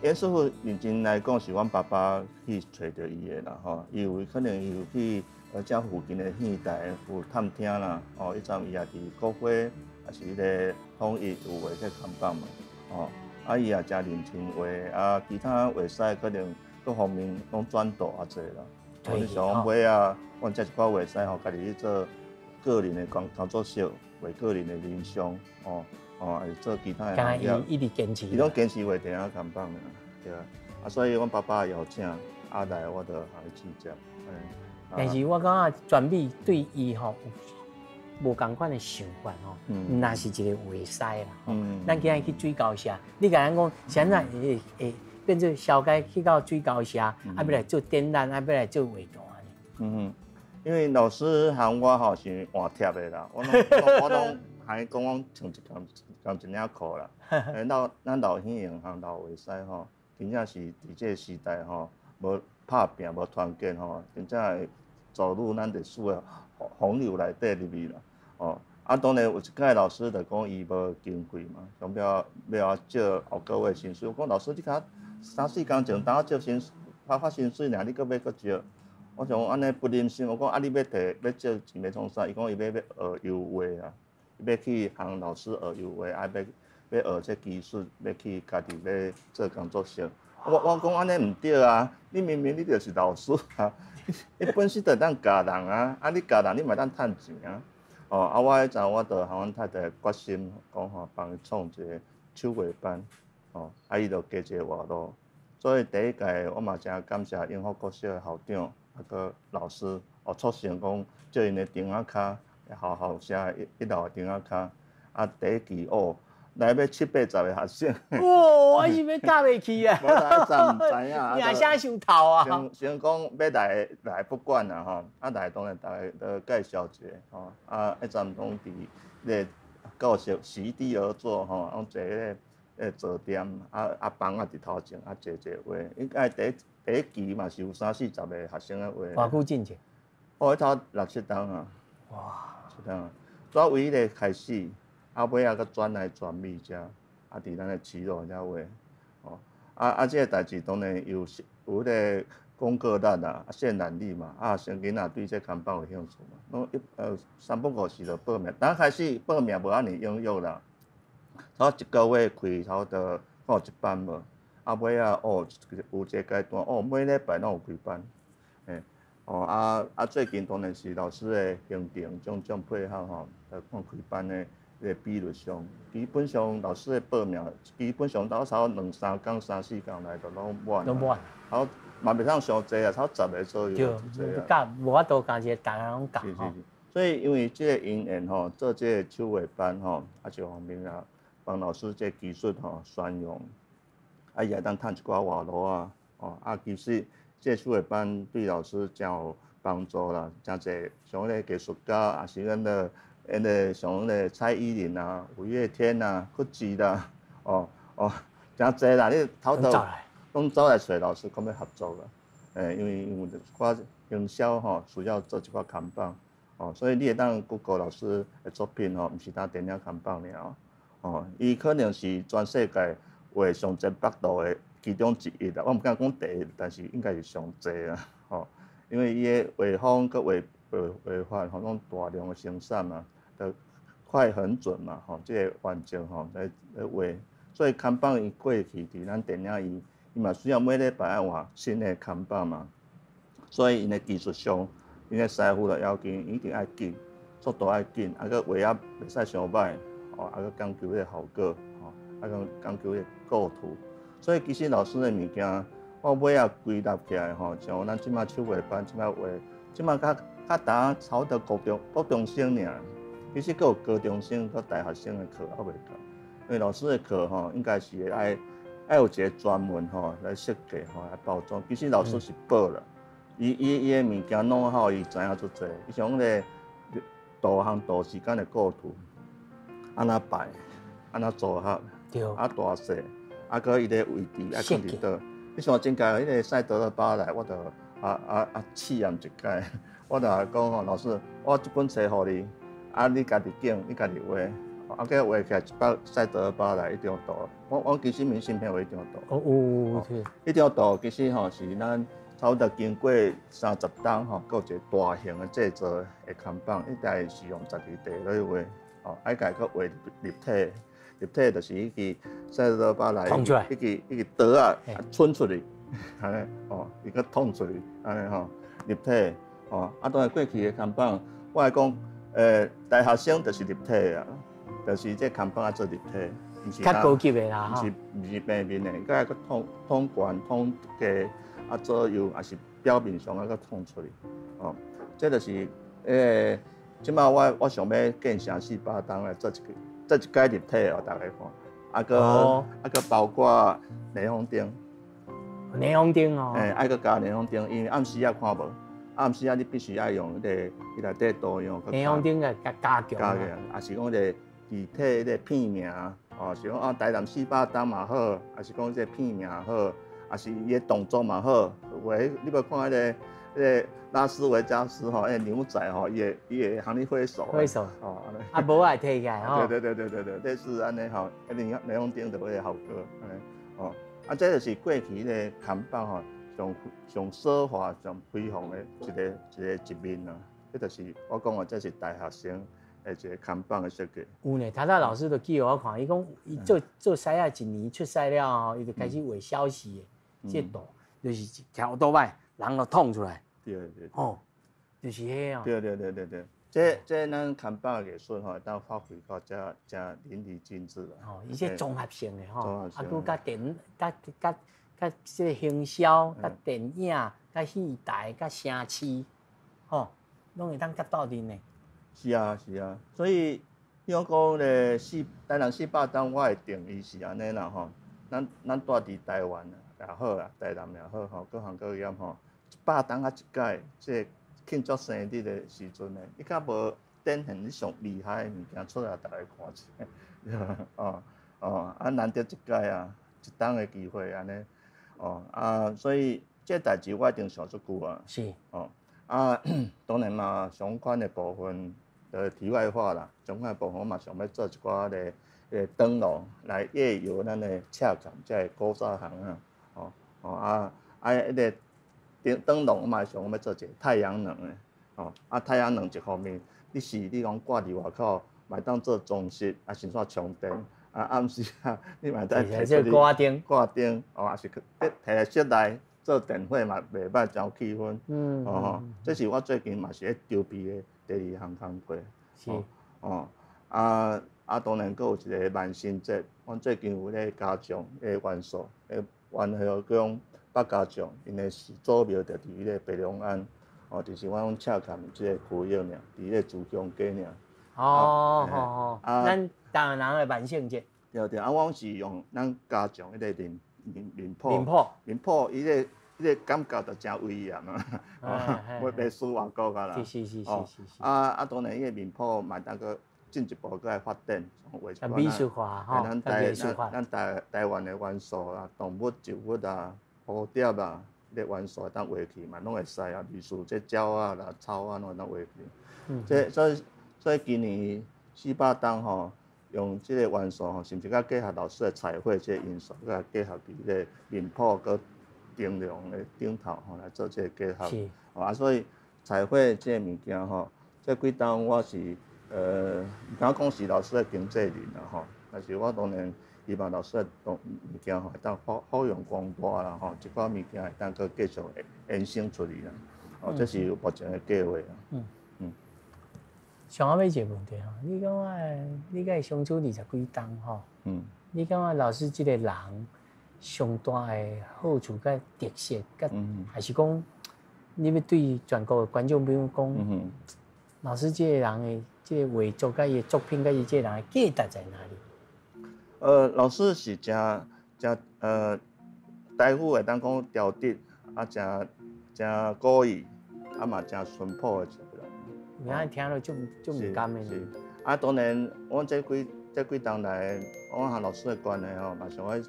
严师傅认真来讲，是阮爸爸去揣著伊的啦，吼，伊有可能伊有去遮附近的戏台有探听啦，哦，彼阵伊也伫国花，也是彼个统一有画这看板嘛，哦，啊，伊也诚认真画，啊，其他画师可能各方面拢转导较济啦。对，你像尾仔，阮遮一寡画师吼，家己去做个人的工作室，画个人的人像，哦。哦，会做其他的行业。伊一直坚持。伊拢坚持画电影看板的，对啊。啊，所以阮爸爸邀请，啊来，我就予伊试接。但是我感觉全美对伊吼有无仝款的想法吼，毋若是一个画师啦。咱今日去水沟社，你共咱讲，是按怎会变做小街去到水沟社，啊欲来做展览，啊欲来做画图呢？因为老师和我吼是换贴的啦，我拢。还讲讲穿一共一领裤啦。咱老戏园和老画师吼，真正是伫这个时代吼，无拍拚无团结吼，真正会走入咱历史的洪流内底入去啦。哦，啊，当然有一届老师就讲伊无经费嘛，想要欲借后个月薪水。我讲老师，你较三四工前当借薪发发薪水尔，你阁欲阁借？我想按呢不忍心，我讲啊，你欲提欲借钱欲创啥？伊讲伊欲学油画啊。欲去向老师学油画，啊，欲学这技术，欲去家己欲做工作室。我讲按呢毋对啊！你明明你就是老师啊，你本身就会当教人啊，啊你教人你嘛会当趁钱啊。哦，啊我彼阵我就和阮太太决心讲吼，帮伊创一个手画班，哦，啊伊就加一个活路。所以第一届我嘛诚感谢永福国小的校长，啊阁老师，哦促成讲借𪜶的顶仔跤。校校舍一楼的顶仔跤，啊，第一期哦，来欲七八十个学生。哇，我是欲教袂去啊！无啦，彼阵毋知影。名声伤透啊！先讲欲来来不管啦吼，啊来当然逐家都介绍一下吼，啊，彼阵拢伫咧教室席地而坐吼，拢坐咧咧坐垫，啊啊房仔伫头前，啊坐坐画，应该第一期嘛是有三四十个学生咧画。偌久进前？哦，彼头六七冬啊。哇！七冬，主要为彼个开始，啊尾仔阁转来全美遮，啊伫咱的耆老遮画，哦，啊这个代志当然有彼个广告力啦，啊渲染力嘛，啊学生囡仔对这看板有兴趣嘛，拢一三不五时就报名，刚开始报名无按呢踊跃啦，头一个月开差不多看有一班无，啊尾仔哦有一个阶段哦每礼拜拢有开班，嘿。哦啊！最近当然是老师的行程种种配合吼，来看开班的彼个比率上，基本上老师的报名，基本上到差不多两三工、三四工来就拢满。拢满。好，嘛袂通伤济啊，差不多10个左右。对，教无法度教一个，逐个拢教。是是是。所以因为这个因缘吼，做这个手画班吼，啊一方面啊，帮老师这个技术吼宣扬，啊伊也当趁一寡外劳啊，哦啊其实。这个手画班对老师诚有帮助啦，诚济像彼个艺术家，也是咱的彼个像彼个蔡依林啊、五月天啊、郭子啦，哦哦，诚济啦，你头头拢走来揣老师讲欲合作啦，欸，因为有一寡营销吼，需要做一寡看板，哦，所以你會當 Google 老師的作品吼，毋是單電影看板爾，哦，伊可能是全世界畫上濟幅度的其中之一啦。我毋敢講第一，但是應該是上濟啦，吼。因為伊的畫風佮畫畫畫法吼，攏大量的生產嘛，就快狠準嘛，吼，這個原則吼來來畫。所以看板伊過去佇咱電影伊伊嘛需要每禮拜愛換新的看板嘛，所以𪜶的技術上，𪜶的師傅就要求一定愛緊，速度愛緊，啊，閣畫啊袂使傷歹，吼，啊，閣講究彼個效果，吼，啊，閣講究彼個構圖。所以其實老師的物件，我尾仔歸納起來吼，像咱這馬手畫班，這馬畫，這馬較較焦差不多高中高中生爾，其實閣有高中生佮大學生的課猶未夠，因為老師的課吼，應該是愛愛有一個專門吼來設計吼來包裝。其實老師是寶啦。伊伊伊的物件弄好，伊知影足濟。伊像講咧，導航導時間的構圖，按怎擺，按怎組合，啊大細，啊閣伊的位置愛囥佇佗。你像前屆彼個賽德勒巴來，我就啊啊啊試驗一擺，我就講吼，老師，我這本冊予你，啊你家己揀，你家己畫，啊閣畫起來一擺賽德勒巴來彼張圖。我我其實明信片有彼張圖。哦，彼張圖其實吼是咱。差不多經過30冬吼，閣有一個大型的製作的看板，伊大概是用12塊落去畫，吼，愛家閣畫立體，立體就是彼支賽德勒巴來，彼支彼支刀仔伸出去，按呢，吼，伊閣捅出去，按呢吼，立體，吼，啊當然過去的看板，我來講，大學生就是立體啊，就是這看板愛做立體，毋是較高級的啦，毋是毋是平面的，閣愛閣統統懸統低。啊，左右也是表面上啊，閣創出去，哦，這就是欸，這擺我我想欲建成400冬來做一個做一屆立體予大家看，啊，閣啊閣包括霓虹燈，霓虹燈哦，欸，愛閣加霓虹燈，因為暗時仔看無，暗時仔你必須愛用彼個伊內底圖樣。霓虹燈個加加強。加強，也是講這個具體彼個片名，哦，是講啊台南四百冬嘛好，抑是講這個片名好。也是伊的動作嘛好，有的你無看彼個彼個拉斯維加斯吼，彼個牛仔吼，伊會伊會向你揮手。揮手。哦，啊，帽仔會提起來吼。對對對對對對，類似按呢吼，彼個霓虹燈就彼個效果，按呢哦，啊，這就是過去彼個看板吼，上上奢華、上輝煌的一個一個一面啊。這就是我講的，這是大學生的一個看板的設計。有呢，頭拄老師就叫我看，伊講伊做做師仔一年出師了後，伊就開始畫消息。這圖就是騎歐多擺，人就創出來。對對。哦，就是彼哦。對對對對對，這這咱看板藝術吼，會當發揮到遮遮淋漓盡致啦。哦，伊這綜合性的吼，啊，閣佮電、佮佮佮這個行銷、佮電影、佮戲台、佮城市，吼，攏會當佮鬥陣的。是啊是啊，所以你講咧四台南四百冬，我的定義是按呢啦吼，咱咱住佇台灣啊。也好啦，台南也好吼，各行各業吼，一百冬仔一擺，這個慶祝生日的時陣呢，你較無展現你上厲害的物件出來，大家看者，哦哦，啊難得一擺啊，一冬的機會按呢，哦啊，所以這代誌我已經想足久啊。是。哦啊，當然嘛，相關的部分，題外話啦，相關的部分我嘛想欲做一寡咧個燈籠來夜遊咱的赤崁這个古早巷仔。哦哦啊啊！彼個燈燈籠，我嘛想欲做一個太陽能的，哦啊太陽能一方面，你是你講掛佇外口，嘛會當做裝飾，啊甚至充電，啊暗時啊，你嘛會當提出去掛燈，掛燈，哦，抑是去提來室內做電火嘛，袂歹，真有氣氛。哦，這是我最近嘛是咧籌備的第二項工課。是。哦啊啊！當然，閣有一個萬聖節，阮最近有咧加強的元素。元和宮百家將，𪜶的始祖廟就佇彼個白龍庵，哦，就是阮赤崁這個區域爾，佇彼個慈江街爾。哦哦哦，咱台灣人的萬聖節。對對，啊，阮是用咱家將彼個面面面譜。面譜。面譜，伊個伊個感覺就誠威嚴啊，袂袂輸外國啊啦。是是是是是。啊啊，當然伊個面譜嘛，當閣進一步閣來發展。美術化吼，咱台咱台台灣的元素啊，動物、植物啊、蝴蝶啊，个元素会当画去嘛，攏會使啊。類似這鳥仔啦、草啊，攏會當畫去。這所以今年四百冬吼，用這個元素吼，是毋是較結合老師的彩繪這個因素，佮結合佇這個面譜佮燈籠的頂頭吼來做這個結合。啊，所以彩繪這個物件吼，這幾冬我是毋敢講是老師的經紀人啦吼，但是我當然希望老師的物件吼會當發揚光大啦吼，這寡物件會當閣繼續延伸出去啦。哦，這是目前的計劃啦。上後尾一個問題吼，你感覺你佮伊相處二十幾冬吼？你感覺老師這個人上大的好處佮特色，佮還是講你欲對全國的觀眾朋友講，老師這個人的這個畫作佮伊的作品佮伊這個人的價值在哪裡？老師是誠誠台語會當講調直，啊，誠誠古意，啊嘛誠淳樸的一個人。有影聽了足足毋甘的。是。啊，當然，阮這幾冬來，我和老師的關係吼，嘛想愛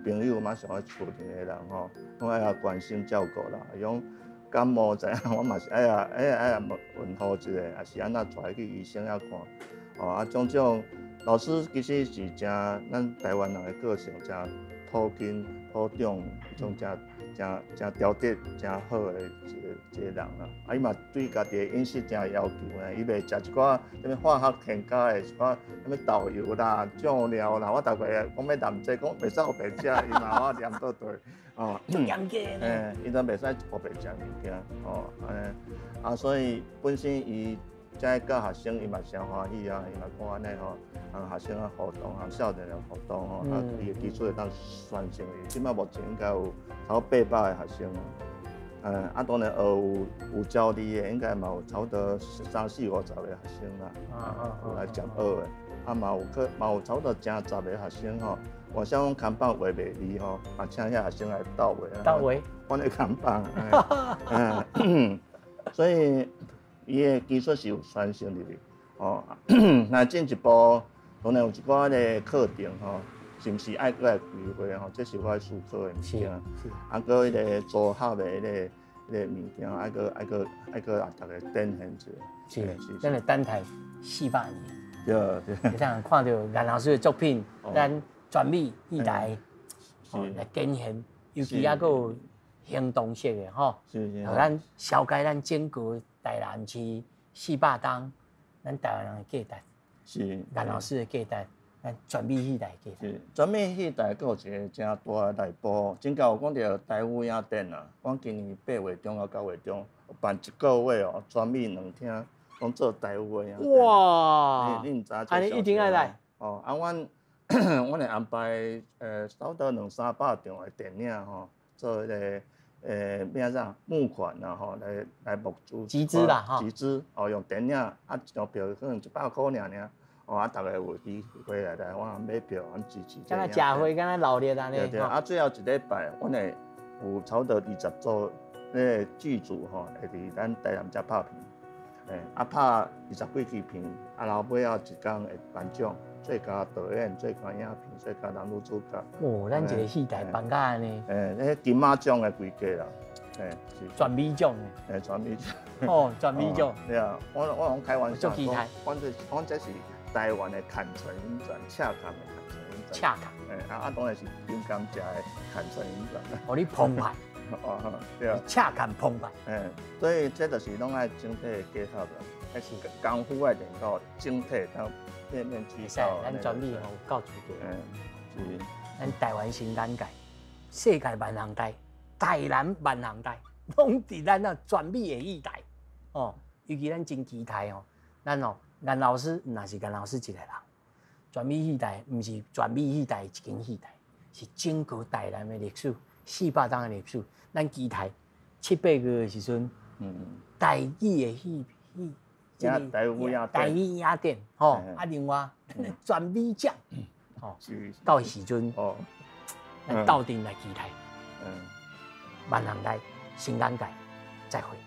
朋友嘛想愛厝裡的人吼，攏愛遐關心照顧啦。伊講感冒怎樣，我嘛是愛啊愛愛啊問問候一下，也是按怎帶去醫生遐看。哦，啊，種種老師其實是誠咱台灣人的個性，誠土根土長，彼種誠誠誠調直、誠好的一個人啦。啊，伊嘛對家己的飲食誠要求呢，伊袂食一寡啥物化學添加的一寡啥物豆油啦、醬料啦。我逐擺講欲淋這個，講袂使烏白食，伊嘛我念倒對。哦，足嚴格呢。欸，伊都袂使烏白食物件，哦，按呢，啊，所以本身伊遮教學生，伊嘛誠歡喜啊，伊嘛講按呢吼，和學生啊互動，和少年的互動吼，啊，伊的基礎會當傳承。這擺目前應該有差不多800個學生啊，啊，當然學有教理的，應該嘛有差不多三四五十個學生啦，有來接學的，啊，嘛有去嘛有差不多成十個學生吼，我想講看板畫袂利吼，啊，請遐學生來鬥畫。鬥畫。阮的看板，所以。伊的技術是有傳承入去，哦，那進一步當然有一寡个課程吼，是毋是愛閣來規劃吼？這是我思考的物件。啊，閣彼個組合的彼個物件，愛閣來逐家展現一下。是，咱來等待400年。對對。會當看著顏老師的作品，咱全美戲台來展現，尤其猶閣有行動式的吼，予咱消解咱整個。台南市400冬，咱台灣人的價值，顏老師的價值，咱全美戲台的價值。是，全美戲台閣有一個誠大的內部，真夠有講著台語影展啊。阮今年8月中到9月中辦一個月哦，全美兩廳攏做台語的影展。哇！你毋知這按呢一定愛來。哦，啊，阮會安排差不多兩三百場的電影吼，做彼個。欲按怎募款啦吼，來募資集資啦吼，集資哦，用電影啊，一張票可能100箍爾爾，哦啊，逐家有機會來我買票，阮支持。敢若食會，敢若鬧熱按呢。對對，啊，最後一禮拜，阮會有差不多20組那個劇組吼，會佇咱台南遮拍片，欸，啊拍20幾支片，啊，然後尾仔一工會頒獎，最佳導演、最佳影片、最佳男女主角。哦，咱一個戲台辦甲按呢。欸，那金馬獎的規格啦，欸，是。全美獎的。欸，全美獎。哦，全美獎。對啊，我攏開玩笑講，阮這是台灣的坎城影展，赤崁的坎城影展。赤崁。欸，啊，當然是金剛食的坎城影展。予你澎湃。哦，對啊。赤崁澎湃。欸，所以這就是攏愛整體的結合啦，彼是功夫愛練到整體當面面俱到。咱全美吼有夠資格。是。咱台灣新眼界，世界萬行台，台南萬行台，攏佇咱啊全美的戲台。哦，尤其咱真期待哦，咱哦顏老師毋若是顏老師一個人，全美戲台毋是全美戲台一間戲台，是整個台南的歷史，400冬的歷史。咱期待7、8月的時陣，台語的戲戲，台語影展，吼，啊，另外全美獎，吼，到時陣，咱鬥陣來期待，萬行台新眼界，再會。